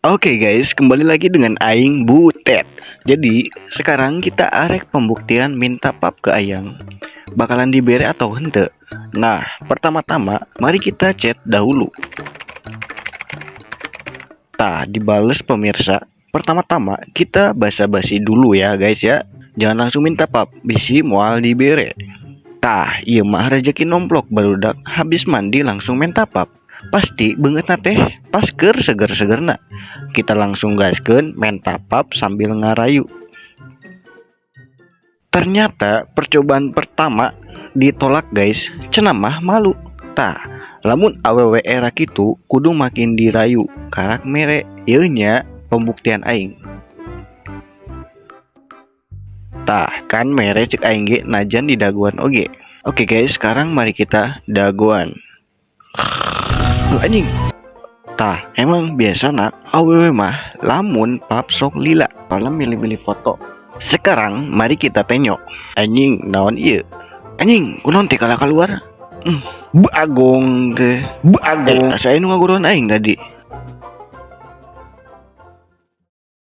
Oke guys, kembali lagi dengan Aing Butet. Jadi, sekarang kita arek pembuktian minta pap ke Ayang. Bakalan dibere atau hente? Nah, pertama-tama mari kita chat dahulu. Tah, dibales, pemirsa. Pertama-tama kita basa-basi dulu ya, guys, ya. Jangan langsung minta pap, bisi moal dibere. Tah, ieu mah rezeki nomplok, barudak habis mandi langsung minta pap. Pasti beungeutna teh pas keur seger-segerna. Kita langsung gaskeun menta pap sambil ngarayu. Ternyata percobaan pertama ditolak, guys, cenah mah malu. Tah, lamun awewe era kitu kudu makin dirayu, karak mere. Ieu nya pembuktian aing. Tah, kan mere cek aing ge, najan didagoan oge. Oke guys, sekarang mari kita dagoan. Anjing. Tah, emang biasana awewe mah lamun pap sok lila kalau milih-milih foto. Sekarang mari kita tenyo. Anjing, naon ieu? Anjing, kunaon teh kalah keluar? Bagong teh, bagong. Eh, saya nu ngaguruan aing tadi.